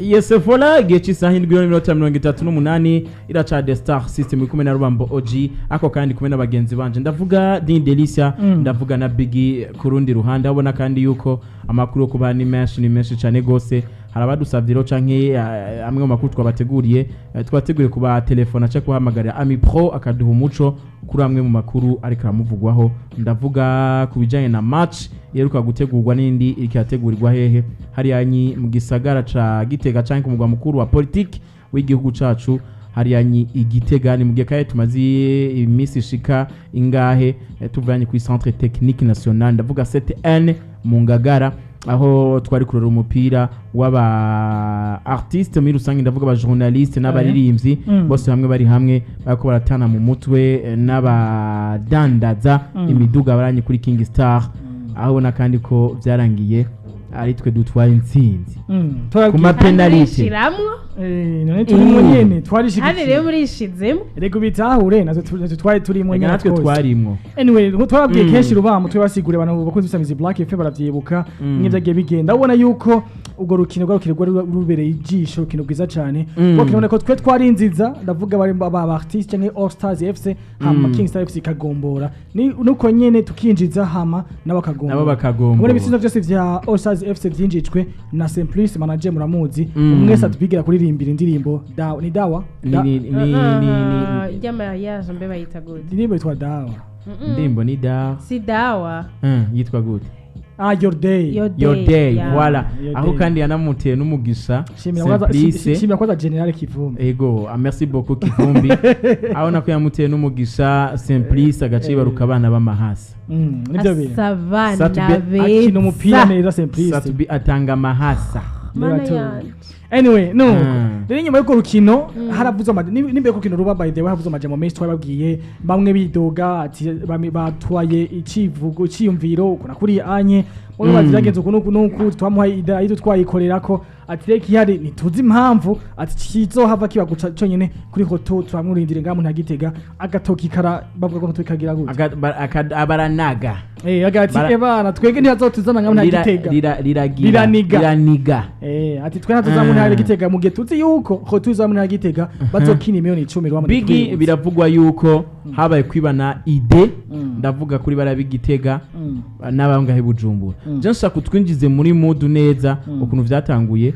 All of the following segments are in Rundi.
Yes, voilà, igihe cy'isaha 7:38, iraca The Star System kumwe na Rubambo OG, ako kandi kumwe na bagenzi banje, ndavuga Din Delicia, ndavuga na Biggie ku rundi ruhande. Abona kandi yuko amakuru yo kuba ni menshi, ni menshi cyane gose. Hari abadusavye rero canke amwe mu makuru twabateguriye, twabateguriye kuba telefone aca kuhamagarira Ami Pro akaduha umuco kuri amwe mu makuru ariko aramuvugwaho. Ndavuga ku bijanye na match iheruka gutegurwa n'indi iriko irategurirwa hehe, hariya nyi mu gisagara ca Gitega canke ku mugwa mukuru wa politiki w'igihugu cacu, hariya nyi Igitega. Ni mu gihe kandi tumaze iminsi ishika ingahe tuvanye kuri Centre Technique National, ndavuga CTN mu Ngagara, aho twari kurora umupira w'aba artiste muri rusange, ndavuga aba journaliste n'abaririmbyi, bose hamwe bari hamwe bariko baratana mu mutwe n'abadandaza imiduga baranye kuri King Star, aho ubona kandi ko byarangiye ari twe dutwara intsinzi ku ma penalty. Mwishiramwo. None turimo nyene. Hano rero Twarishigikiye. murishizemo. Reka ubitahure, natwe twari turimo Ega nyene natwe twose. twarimwo. Anyway, nko twababwiye kenshi Rubamo, twabasiguriye abantu bakunze bisamizi Black FM baravyibuka n'ivyo bigenda. Ubona yuko urwo rukino rwarukino rwari rubereye ijisho, urukino rwiza cane. Urwo rukino ko twe twarinziza, ndavuga bari ba artiste canke All Stars FC, hama King Star FC ikagombora. Ni nuko nyene tukinjiza, hama nabo bakagombora. Nabo bakagombora. Ubona ibitsindo vyose vya All Stars FC vyinjijwe na Simplice Manager, muramuzi. Mm. Umwe atubwigira kuririmbira indirimbo dawa, ni dawa. Ni ni ni ni ni Ry'amariage mbe bayita gute? Indirimbo yitwa Dawa. Indirimbo ni da Si Dawa. Yitwa gute? Ah, Your Day. Your Your Day, yeah. voilà. Your Aho Day. kandi yanamuteye n'umugisha Shimira kwanza, Simplice. shimira kwanza General Kivumbi. Ego, ah, merci beaucoup Kivumbi. Aho nako yamuteye n'umugisha Simplice, agacibaruka abana b'amahasa. Nivyo bintu. Asabana Akina umupira beza. neza Simplice. Satubi atanga amahasa. Mana Niba yanje. Anyway, no. Rero inyuma y'urwo rukino haravuzwe nimba y'uko rukino ruba, by the way, haravuzwe amajambo menshi twababwiye, bamwe bidoga ati batwaye icivugo, iciyumviro uku na kuriya anye bamwe bazi byagenze uku n'uku n'uku, twamuhaye ida ayizo twayikorerako, ati reka ihari ntituzi impamvu, ati kizohava kiba guca conyene kuri hoto turamurindire ngaha mu Ntagitega agatoki kara bavuga ko agatoki kagira gute. Abaranaga. Agati ebana twege ntihazotuzana ngaha mu Ntagitega. Riragira. Riraniga. Riraniga. Ati twe ntatuza mu ntara ya Gitega mu gihe tuzi yuko ko tuza mu ntara ya Gitega bazokina 10 miliyoni rwa. Bigi, biravugwa yuko habaye kwibana idée, ndavuga kuri bariya b'Igitega n'abangahe Bujumbura. Je nshaka kutwinjize muri mood neza ukuntu vyatanguye,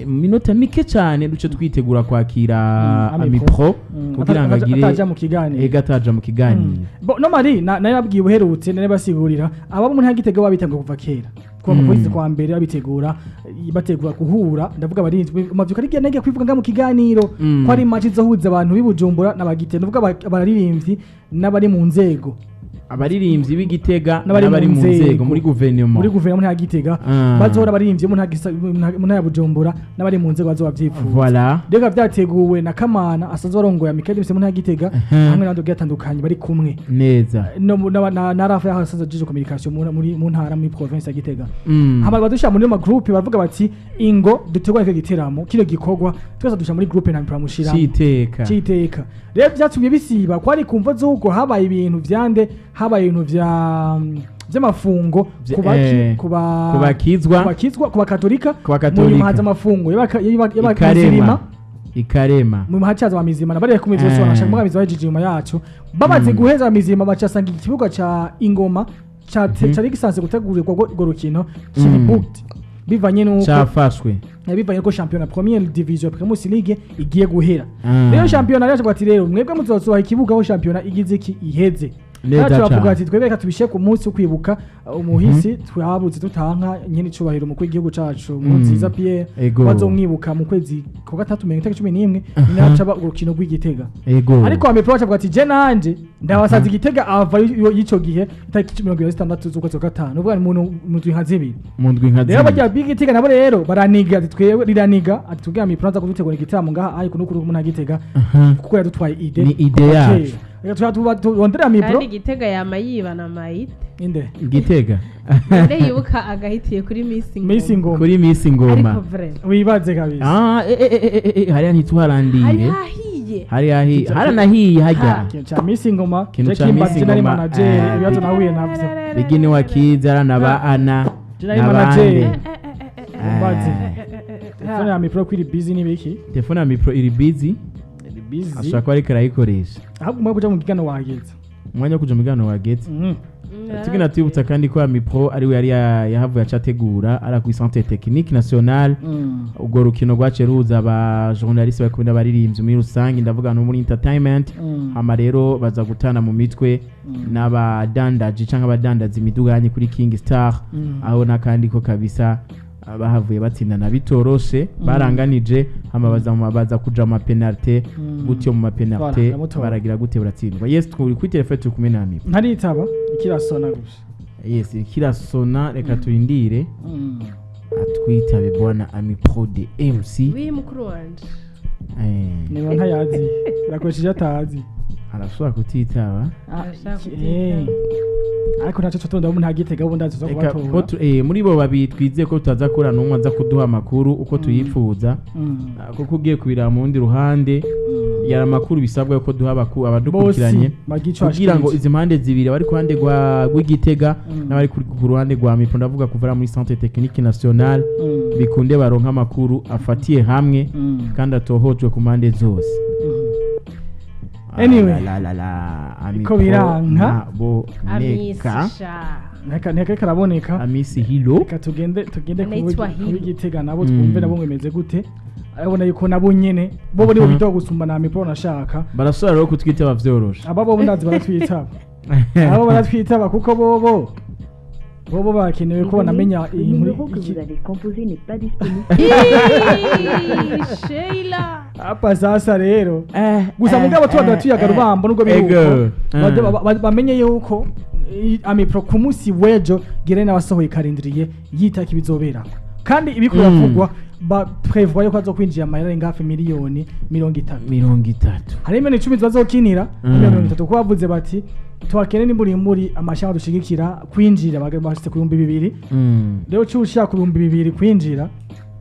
mu minota mike cyane duce twitegura kwakira Ami Ami Pro. Pro kugira ngo agire ataja mu kiganiro. Ega ataja mu kiganiro. Bo no mari na nababwiye uherutse, nari basigurira aba mu ntara ya Gitega babitanguye kuva kera, kuva mu kwezi kwa mbere babitegura, bategura guhura, ndavuga abarinzi amavyuka ari nagiye kwivuga nga mu kiganiro ko ari match izohuza abantu b'i Bujumbura n'abagite, ndavuga abaririmbyi n'abari mu nzego. Abaririmbyi b'Igitega n'abari n'abari mu mu nzego muri guverinoma. Muri guverinoma mu ntara ya Gitega. Bazohora abaririmbyi mu ntara ya Bujumbura n'abari mu nzego bazoba bavyifuza. Voilà. Rero vyateguwe na Kamana asanzwe arongoye Amicale mu ntara ya Gitega hamwe n'abandi bagiye batandukanye bari kumwe Neza. no na Rafa yaho asanzwe ajejwe communication mu ntara, muri province ya Gitega. Hama badushyira muri ma groupe, baravuga bati ingo dutegura kino giteramo, kino gikorwa, twese dushyira muri groupe na turamushiramo. Citeka. Citeka. Rero vyatumye bisiba kwari kumva z'uko habaye ibintu vyande, habaye ibintu vy'amafungo kubaki kuba kubakizwa. Kubakizwa, kubakatolika. Kubakatolika. Mu nyuma haza amafungo Ikarema. y'abamizirima. Ikarema. Mu hacaza abamizima bari kumwe vyose, banashaka mugamizi bahejeje inyuma yacu, bamaze guheza abamizima bacasanga ikibuga ca Ingoma cari gisanzwe gutegurirwa urwo rukino kiri booked bivanye nuko Cafashwe. Bivanye nuko shampiyona première division Primus League igiye guhera. Rero shampiyona yaje ati rero mwebwe muzosohoka ikibuga aho shampiyona igize iki iheze. Neza Baca bavuga cane. ati twebwe reka tubishe ku munsi wo kwibuka umuhisi twabuze tutanka nyene icubahiro umukuru w'igihugu cacu Nkurunziza Pierre, bazomwibuka mu kwezi kwa gatatu mirongo itatu 11, ni naco aba urukino rw'Igitega. Ariko Amepro bacavuga ati je nanje ndabasaza Igitega ava y'ico gihe itariki 26 z'ukwezi kwa gatanu, uvuga ni mu ndwi nka zibiri. Mu ndwi nka Rero zibiri. bajya b'Igitega nabo rero baraniga, ati twebwe riraniga, ati tubwire Amepro aza kudutegura igitaramo ngaha ariko n'ukuri mu ntara ya Gitega kuko yadutwaye idée Ni idée kuva yacu. kera. Reka tuba turondere Amipro. Kandi Igitega yama yibana amayite. Inde? Igitega. Nde yibuka agahitiye kuri Miss Ngoma? Miss Ngoma. Kuri Miss Ngoma. Ariko vraiment. Wibaze kabisa. Ah, hariya Hari ntituharandire. hahiye. Hari hahiye, haranahiye hajya. Ikintu ca Miss Ngoma. Ikintu je ca Kimba Miss je nari Ngoma, manager, ibibazo nahuye navyo. Bigini wakiza na ba ana Je nari n'abandi. manager. Umbaze. Telefone ya Mipro kwiri busy n'ibiki? Telefone ya Mipro iri busy. Iri busy. Ashobora kuba ariko arayikoresha. Ahubwo umwanya wo kuja mu gigano wageze. Umwanya wo kuja mu gano wageze. Tugenda twibutsa kandi ko Amipro ariwe yari yahavuye acategura ari kuri Centre Technique Nationale urwo rukino rwaciye ruhuza aba journaliste bari kumwe n'abaririmbyi muri rusange, ndavuga no muri entertainment. Hama rero baza gutana mu mitwe n'abadandaji canke abadandaza imiduga kuri King Star, aho n'akandi ko kabisa bahavuye batsindana bitoroshe, baranganije, hama baza kuja mu ma penalty. Gutyo mu ma penalty Voilà, ndamutora. baragira gute? Baratsindwa. Yes, turi kuri telefone, turi kumwe na Amipro. Ntaritaba, ikirasona gusa. Yes, kirasona, reka turindire atwitabe bwana Amipro de MC. Wi, mukuru wanje. Niba ntayazi irakoresheje atazi. Arashobora kutitaba. Arashaka Eh. Ariko ntacyo tutonda ubu ntagitega ubu ndazi zo Reka ko kubatora. Muri bo babiri twizeye ko tutaza kubura n'umwe aza kuduha amakuru uko tuyipfuza. Kuko ugiye kubiraba mu rundi ruhande, yari amakuru bisabwa ko duha abadukurikiranye Bose bagica. kugira ngo izi mpande zibiri, abari ku ruhande rw'Igitega n'abari ku ruhande rwa Mipro, ndavuga kuva muri Centre Technique Nationale, bikunde baronka amakuru afatiye hamwe kandi atohojwe ku mpande zose. Anyway. La, la, la, Iko biranka. ntaboneka. Amisha. Nteka karaboneka. Amisi Hilo. Reka tugende Anaitwa Hilo. kubigitega nabo twumve nabo ngo bimeze gute. Arabona yuko nabo nyene bo nibo bitoga gusumba na Mipro nashaka. Barasubira rero kutwitaba vyoroshe. Aba bo ndazi baratwitaba, abo baratwitaba kuko bobo bakenewe ko banamenya Le iyi nkuru. numéro que vous avez composé n'est pas disponible. Ih, Sheila. Apa sasa rero gusa mugabo tuba tuyaga Rubambo nubwo biri Ego. uko bamenye yuko Amipro ku munsi w'ejo gere n'abasohoye calendrier yitaka ibizobera kandi ibiko biravugwa ba prévoit yuko azokwinjira amahera arenga hafi miliyoni 30. 30. Hari miliyoni 10 bazokinira, miliyoni 30, kuko bavuze bati tuhakene nimburi muri amashami dushigikira kwinjira bashitse ku 2000. Rero cyo ushaka ku 2000 kwinjira,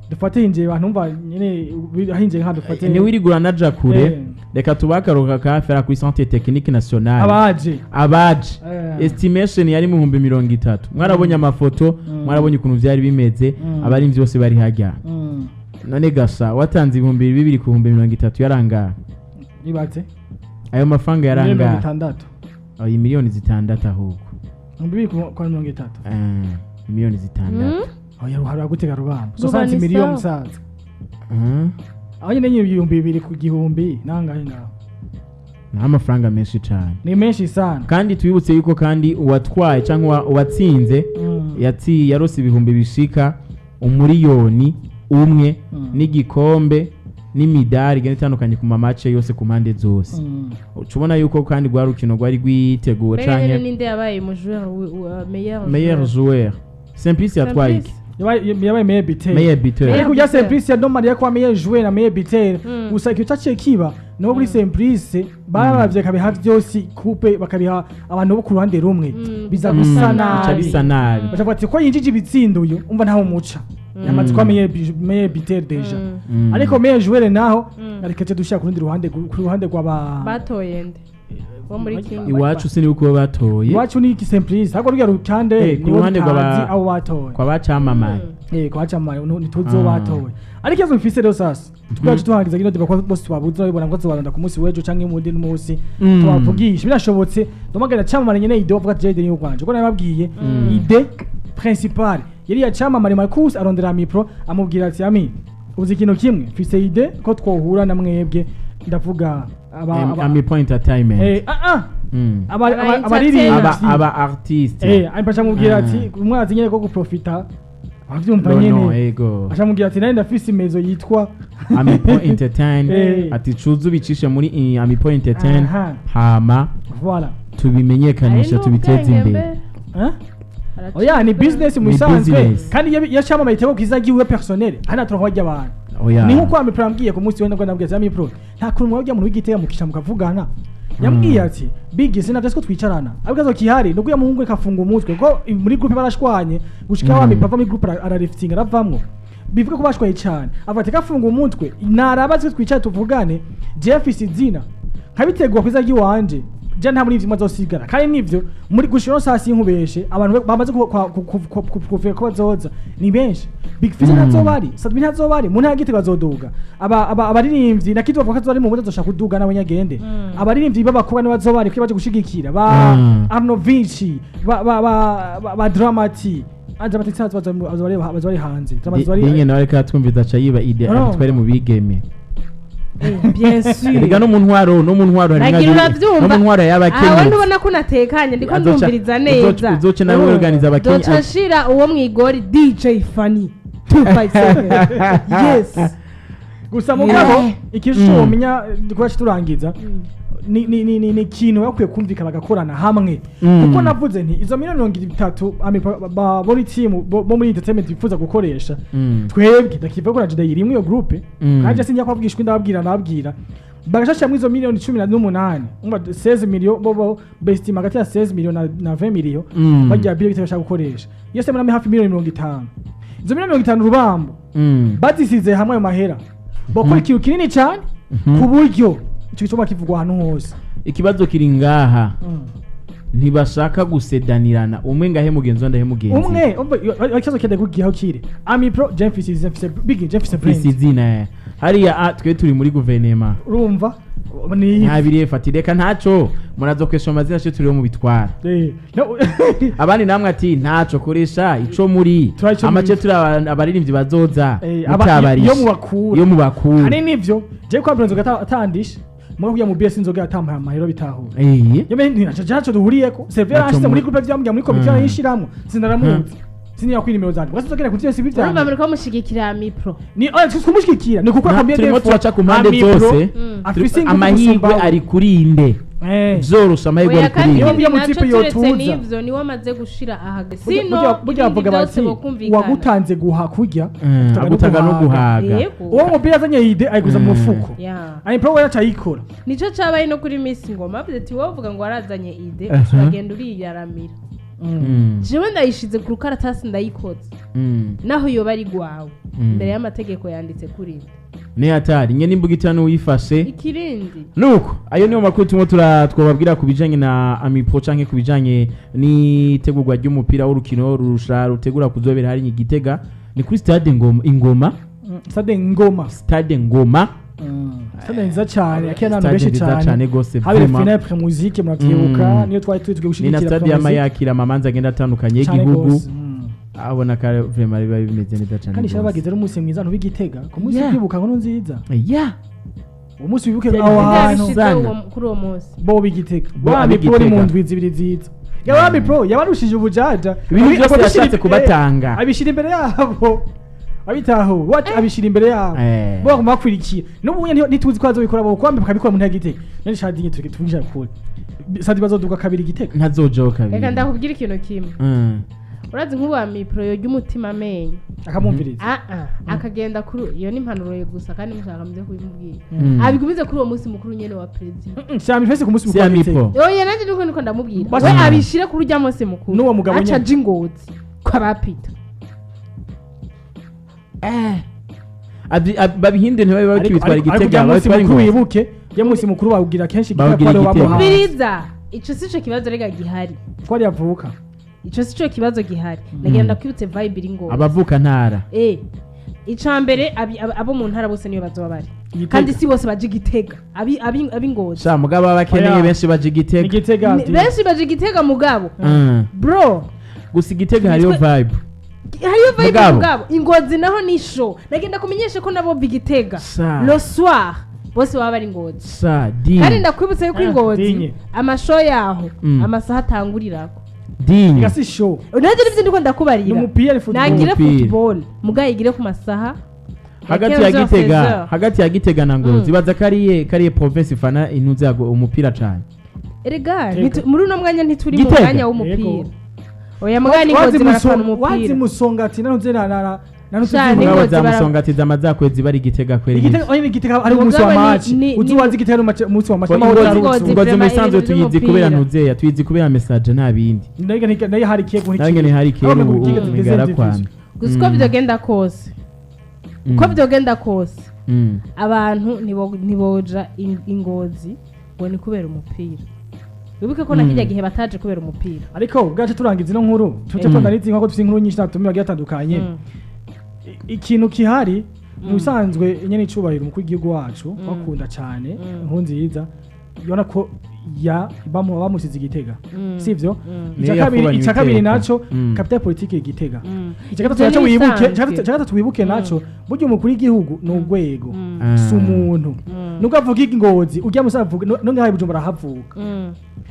dufate hinjiye abantu umva nyene hinjiye nka dufate Ntiwirigura naja kure. Reka tubakaruka ka kuri Centre Technique Nationale. Abaje. Abaje, estimation yari mu 30,000. Mwarabonye amafoto, mwarabonye ukuntu vyari bimeze. Abarimvyi bose bari hajya. None gasa watanze 2000 ku 30,000 yarangaha? Nibatse. Ayo mafaranga Miliyoni mirongo yarangaha? itandatu. Oya, miliyoni 6 ahubwo. 2000 kwa 30. Miliyoni 6. Oya, ruhara gutega Rubamba. Ruba Soixante ni miliyoni sawa. musaza. Aho nyine 2000 ku gihumbi nangahe ngaho? Ni amafaranga menshi cane. Ni menshi sana. Kandi twibutse yuko kandi uwatwaye cyangwa uwatsinze yarose ibihumbi bishika 1 miliyoni n'igikombe n'imidari igenda itandukanye ku ma match yose ku mpande zose. Uca ubona yuko kandi rwa rukino rwari rwiteguwe. Mbega nyene Canke ninde yabaye mu joueur meilleur? Meilleur joueur, Simplice yatwaye iki? Yabaye meilleur buteur. Meilleur buteur. Ariko Meilleur ya buteur. Simplice ya Domari yakuba meilleur joueur na meilleur buteur. Gusa ikintu caciye kiba no kuri Simplice bararavye kabiha vyose coupe bakabiha abantu bo ku ruhande rumwe biza gusa Bica nabi. bisa nabi. Bacavuga ati ko yinjije ibitsindo uyu umva ntaho muca yamaze kuba meilleur buteur déjà. Ariko meilleur joueur naho ariko cyo dushaka ku rundi ruhande ku ruhande rw'aba Batoye nde wo muri King? Iwacu sinibuka uwo batoye. Iwacu ni iki Simplice ahubwo ruriya rutande Ku niwo ruhande tutazi abo batoye. Kwa bacamamaye. Kwa chama ntituzi uwo batoye, ariko ikibazo mfise rero sasa twaje tuhangiza kino débat ko bose tubabuze babibona ngo tubaranda ku munsi w'ejo canke mu wundi munsi tubavugisha birashobotse. Ndamagana camamare nyene idée bavuga ati idée niyo gwanje uko nababwiye idée principale yari ya camamare Marcus arondera Mipro amubwira ati: "Ami, uzi ikintu kimwe, mfise idée ko twohura na mwebwe," ndavuga Ami Point Entertainment. Aba abaririmbyi. Aba artiste. Aca amubwira ati umwazi nyene ko guprofita avyumva No, no, nyene. ego. Aca amubwira ati nari ndafise imezo yitwa Ami Point Entertain. Ati cuzu bicishe muri Ami Point Entertain. Hama Voilà. tubimenyekanisha, Ari tubiteze n'ubwenge imbere. mbe. Hein? Araciye Oya, ni ubwenge. business mu Ni bisanzwe. business. Kandi iyo camamaye itego kiza giwe personnel hano turonka barya abantu. Oya. Ni nkuko Ami Pro yambwiye ku munsi wenda ngo nabwiye ati: "Ami Pro, nta kuntu mwabwiye umuntu w'Igitega mukisha mukavugana." Yambwiye ati: "Big, sinavyo ko twicarana, ariko kazo kihari nuko muhungu kafunga umutwe ko muri groupe barashwanye gushika wa Ami pava muri groupe arariftinga aravamwo." Bivuga ko bashwaye cyane, avuga ati kafunga umutwe naraba twe twicara tuvugane. Jeff izina nkabitegwa kwiza ry'iwanje. Je nta muri ivyo azosigara, kandi nivyo muri gushira saa sinkubeshe, abantu bamaze kuvuga ko bazoza ni benshi. Big Fizzo ntazoba ari, Sadbi ntazoba ari, mu ntara ya Gitega bazoduga. Aba abaririmbyi na Kidu bavuga ko azoba ari mu mundi, azoshaka kuduga nawe nyagende. Abaririmbyi b'abakobwa nibo bazoba ari kuko baje gushigikira ba Arno Vinci, ba Dramati. Ah, Dramati bazoba ari hanze. Dramati azoba ari Dinye nawe reka twumviza, aca yiba idée. No. Twari mu bigeme. Bien sûr. Erega no mu ntwaro hari Nagira uravyumva. No mu ntwaro Aho y'abakenyezi. ntubona ko natekanye, ndiko ndumviriza neza. Uzoca nawe organiza abakenyezi. Doca nshira uwo mwigori DJ Fanny 257, yes. Gusa mugabo ikintu womenya kuba turangiza ni ikintu bakwiye kumvikana bagakorana hamwe, kuko navuze nti izo miliyoni 30 bo muri team bo muri entertainment bifuza gukoresha, twebwe ndakivuga ko na Jida iri muri iyo groupe, kandi sinjya kubabwishwa, ndababwira nababwira bagashashira izo miliyoni 18, umva 16 millions, bo bestima hagati ya 16 millions na 20 millions, bagira bile bitashaka gukoresha iyo se muri hafi miliyoni 50. Izo miliyoni 50 Rubambo bazisize hamwe ayo mahera, bakora ikintu kinini cyane, ku buryo icyo gituma kivugwa ahantu hose. Ikibazo kiri ngaha, ntibashaka gusedanirana, umwe ngahe mugenzi we, ndahe mugenzi. Umwe umva ikibazo kende kugihaho kire Ami Pro, Jemfis mfise Big Jemfis Fisi friends. Izina hariya, twe turi muri guverinema. Urumva ni Nta birefati, reka ntaco murazokwesha amazina cyo turiho mu bitwara. No. Abandi namwe ati ntaco, koresha ico muri Turi ico amace muri. turi abaririmbyi bazoza mutabarisha. Iyo mubakura. Iyo mubakura. Hari nivyo je kwa inzoga atandisha muga kugira mu BS inzoga atampaye amahero bitahura. Yo mbe ntaco cyaco duhuriyeko. Server Ntaco yarashize muri groupe vyambwiye muri komite, yayishiramwo, sinaramuzi, siniya kwira nimero zanje basi nzogera kuri vyose Urumva bivyanje. muriko mushigikira Mipro. Ni oya, kumushyigikira ni kuko akomeye. Turimo turaca ku mpande zose. Afise ingufu Amahirwe gusumba. ari kuri inde? Vyorosha amahirwe Oya, ari kuri kandi inde? Iyo ikindi mu naco tipe turetse yotuza. n'ivyo, niwe amaze gushira aha Burya- sino burya ibindi bavuga byose bati bokumvikana. uwagutanze guha kurya agutanga Agutanga no guhaga. Yego. Uwo mupira azanye idée ayiguza mu mufuko. Yeah. Ami Pro we yacayikora. Nico cabaye no kuri Miss Ngoma, bavuze ati wowe uvuga ngo warazanye idée, uragenda uriyaramira. Jewe ndayishize ku rukaratasi, ndayikoze, naho yoba ari gwawe, imbere y'amategeko yanditse kuri nde? Ni hatari nye n'imbuga itanu uyifashe. Ikirindi. Nuko ayo niyo makuru tumwe twababwira ku bijanye na Amipro canke ku bijanye n'itegurwa ry'umupira w'urukino rurusha rutegura kuzobera hari i Gitega, ni kuri stade Ngoma, Ingoma. Stade Ngoma. Stade Ngoma. Stade nziza cyane yakira n'abantu Stade benshi nziza cyane. cane gose, Habere vraiment. finale Primusic muravyibuka, niyo twari turi tugiye Ni na gushigikira stade Primusic. yama yakira amamanza agenda atandukanye Cane y'igihugu. gose. Abona ko vraiment biba bimeze neza cane Kandi shaba gose. bageze n'umunsi mwiza abantu b'Igitega ku munsi kwibuka nkuru nziza, uwo munsi wibuke Byari aho byiza. hantu. Byabishitse Sana. kuri uwo munsi. Bo b'Igitega, Bo Bami Pro ni ab'Igitega. mu ndwi zibiri ziza Yabami Pro yabarushije ubujaja. Ibintu byose abishyira yashatse kubatanga. Abishyira imbere yabo, abitaho what, abishyira imbere yabo. Eh. Bo bagomba bakwirikiye n'ubu nyene ntituzi ko bazobikora, bo kwambi bakabikora mu ntara ya Gitega. None shadi tuvugisha kure sadi bazoduga kabiri Gitega. Ntazojoka kabiri. Reka ndakubwira ikintu kimwe. Urazi nk'ubu wa Mipro yorya umutima amenyo. Akamwumviriza. Ah ah, akagenda kuri iyo ni impanuro ye gusa, kandi mushaka muze kubimubwira, abigumize kuri uwo munsi mukuru nyene wa perezida. Shami fese ku munsi Si mukuru wa Gitega. Amipo. Oya, nanjye niko ndamubwira. Basi- We abishire kuri urya munsi mukuru. N'uwo mugabo aca nyene. aja Ingozi kwa ba Peter. Babihinde ntibabe bakibitwara Ariko Igitega, ujya munsi babitwara mukuru Ingozi. wibuke ujya munsi mukuru bawugira kenshi Gitega Bawugira ko ariho Igitega. bamuhaye. Biriza ico sico kibazo rega gihari. Ko ariyo avuka. Ico sico kibazo gihari, nagira ndakwibutse vibe iri Ngozi. Abavuka ntara. Ica mbere abo mu ntara bose niyo bazoba bari. Igitega. Kandi si bose baje Igitega, abi Ngozi. Sha mugabo abakeneye Oya. benshi baje Igitega. Igitega. Benshi baje Igitega mugabo, bro. Gusa Igitega hariyo vibe. Hariyo vibe. Mugabo. Mugabo Ingozi naho ni show, nagenda kumenyesha ko nabo b'Igitega Sa. le soir bose baba bari Ngozi. Sa Kandi dinye. ndakwibutsa yuko Ah, Ingozi dinye. amashow yaho amasaha atangurirako. Dinye. Gasi show. Nanjye nivyo ndiko ndakubarira. Ni umupira, ni football. Nagire Umupira. football mugabo yigire ku masaha Hagati ya 15 Gitega, 16. hagati ya Gitega na Ngozi, baza kariye province ifana intuze yago umupira cane. Erega Gitega. muri uno mwanya ntituri mu Gitega. mwanya w'umupira. Yego. Oya mugabo ni Wazi Ngozi barafana wazi umupira. Musonga ati nanuze na nanuze. Sha, ni Mugabo Ngozi za Musongati zamazakwezi bari Gitega kweri. Igitega, oya, ni Igitega ari umunsi wa Mugabo match. Uzi wazi Igitega ari umunsi wa match. Ko Amahoro Ingozi yarutse. Ngozi Ngozi vraiment mu isanzwe ibintu tuyizi kubera by'umupira. ntuzeya, tuyizi kubera message nta bindi. Nayo hari kego. Nayo ngene hari kera ubu migara kwana. Gusa uko vyogenda kose, uko vyogenda kose, abantu ntiboja Ingozi ngo ni kubera umupira. Wibuke ko na kirya gihe bataje kubera umupira. Ariko ubwacu turangiza ino nkuru, tuce twandariza nko dufite inkuru nyinshi natumiwe bagiye batandukanye. Ikintu kihari mu bisanzwe, nyene icubahiro umukuru w'igihugu wacu bakunda cyane, inkuru nziza ubona ko ya bamusize Igitega, sivyo? Niyo Icya kabiri, yakubanye icya kabiri iteka. naco, capitale politique Igitega. Icya gatatu Ivyo naco ni wibuke, ibisanzwe. icya gatatu wibuke naco, burya umukuru w'igihugu ni urwego, si umuntu. Nubwo avuga ingozi ujya musa avuga no ngaha i Bujumbura ahavuka.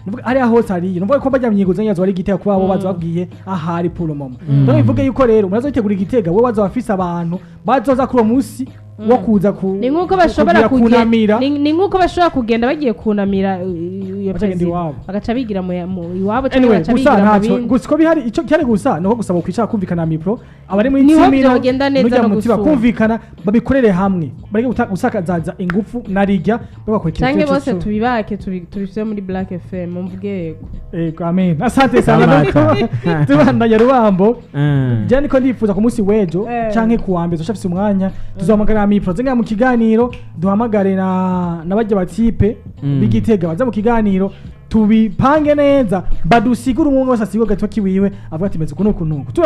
Nuvuga hariya hose hariyo, nuvuga ko bajya myigozo nyazo ari Igitega kuba bo baza babwiye ahari pour le moment. Donc bivuge yuko rero murazo yitegura Igitega, wowe baza bafise abantu bazoza kuri uwo munsi wo kuza ku Ni nk'uko bashobora kugira kugenda kunamira. Ni nk'uko bashobora kugenda bagiye kunamira iyo Bacagenda perezida, iwabo. bagaca bigira mu iwabo canke Anyway, bagaca gusa bigira mu ntacyo bindi. Gusa ko bihari, icyo cyari gusa nuko gusaba kwicara kumvikana na mipro abari muri Niho timino vyogenda neza n'urya no mutiba gusumba. kumvikana, babikorere hamwe, bareke gusakazaza ingufu na rijya bakora ikintu Canke cyo- bose tubibake, tubishyire muri Black FM, mvuge yego. Ego, amen, asante sana. Amata. Nuko tubandanya Rubambo. Je niko ndifuza ku munsi w'ejo canke ku wa mbere tushafise umwanya, tuzohamagara mipro zenga mu kiganiro, duhamagare na barya batipe b'Igitega baza mu kiganiro, tubipange neza, badusigure, umwe wese asigure gatwa kiwiwe, avuga ati meze uku nuku nuku.